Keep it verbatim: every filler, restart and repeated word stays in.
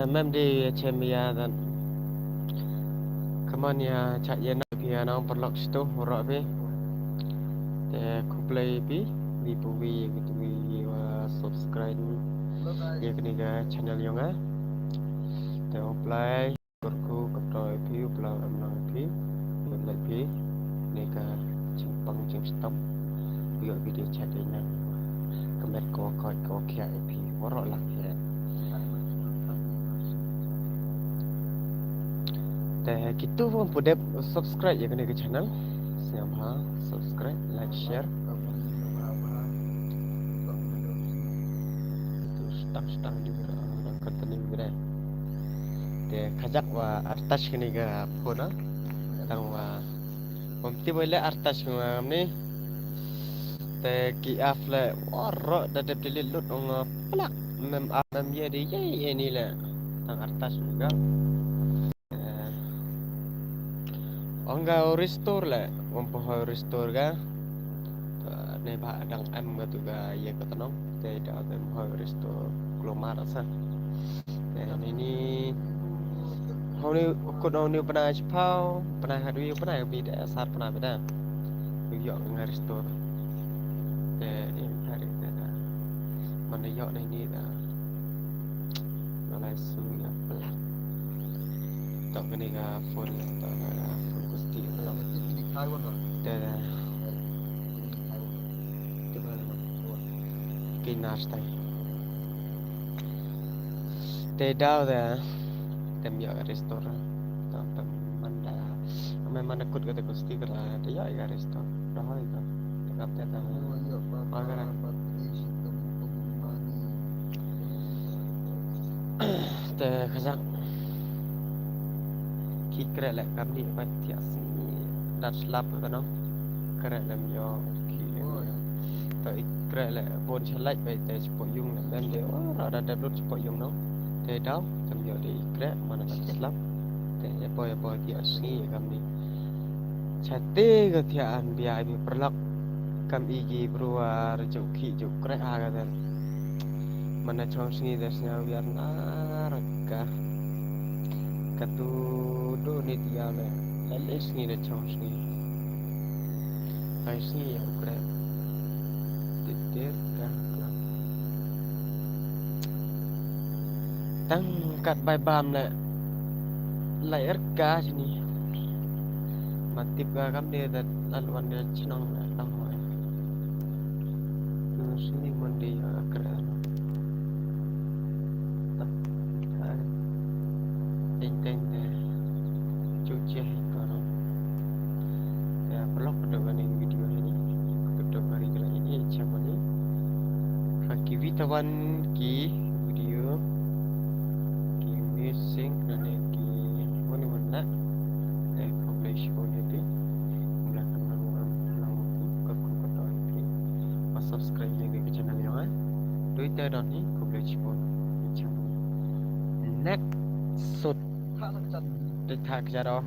Mem di chem ya dan. Kaman ya chak ya na phi ya nang paralok situ, waroh phi. Te khublei phi, wi pu wi, wi tu wi, wi wa subscribe. Ya kani ka channel yong nga. Te u Blai kyrkhu kyrdoh ïa phi, u Blai em nang ïa phi. Ïa leh phi. Ni ka jingpang jingshitom. Ïoh video chat ïa nang. Ka met ko koit ko khiah ïa phi. Waroh lah khiah. Te kitu bym pu dep subscribe ïa kane ka channel. Sngewbha subscribe, like, share. Tu stang stang di, ah, continue gre. Te khajak wa artach kane ka phone, ah. Tang wa Pom ti boi le artach nga ni. Te ki af le waroh da dep delete lut ong plak mem af mem ye di ye ye ni le. Tang artach nga. Eh, ong ga restore le, ong po restore ga. Te ne ba dang em ga tu ga ye ka tanong. Te da em ho restore klomar sa. Te ni ni. Hau ni kut hau ni pernah chipau, pernah hadui, pernah bida, sar pernah bida. Yok nga restore. Te em hari te da. Mana yok ni ni da. Nalai su ya pelak. Tok kani ka phone, tok kani ka phone kusti pelak. Te da. Kinar tai. Te dau da. Tem yok restore. Tam pem manda. Ame manda kut kata kusti kata. Te yok restore. Dah hoi ka. Te kap te tam. Magara. Te khajak. Ki kreh leh kam ni ba thiah sngi dat slap ka no. Kreh lem yo ki. To i kreh leh bon chalait ba te chipo yung leh ben de wa ra da dep lut chipo yung no. Te dau kam yo de i kreh mana dat slap. Te ya boy ya boy thiah sngi kam ni. Chate ka thiah an bia ai bi perlak. Kam i ki bru ar juk ki juk kreh ha ka dan. Mana chong sngi da sñiaw biar na raka. Katu do ni dia le. Lale sngi da chong sngi. Ai sngi ya ukre. Titir ka. Tang kat bai bam le. Lai raka sini. Matip ka kam de da laluan de chnong le tang hoi. Sini mandi ya kre. Tap kai. Teng teng de. Chuche hi karo. Ya, pelok pada kani video ini. Pada kani kala ini, cakap ni. Faki witawan ki video. Ki missing nane ki wani wana. Eh, publish ko ni pi. Mula kan lang lang lang ku ka ku ka to ni pi. Subscribe ni ke channel yang eh. Twitter dot ni publish ko. Next sut. Te thak jaro.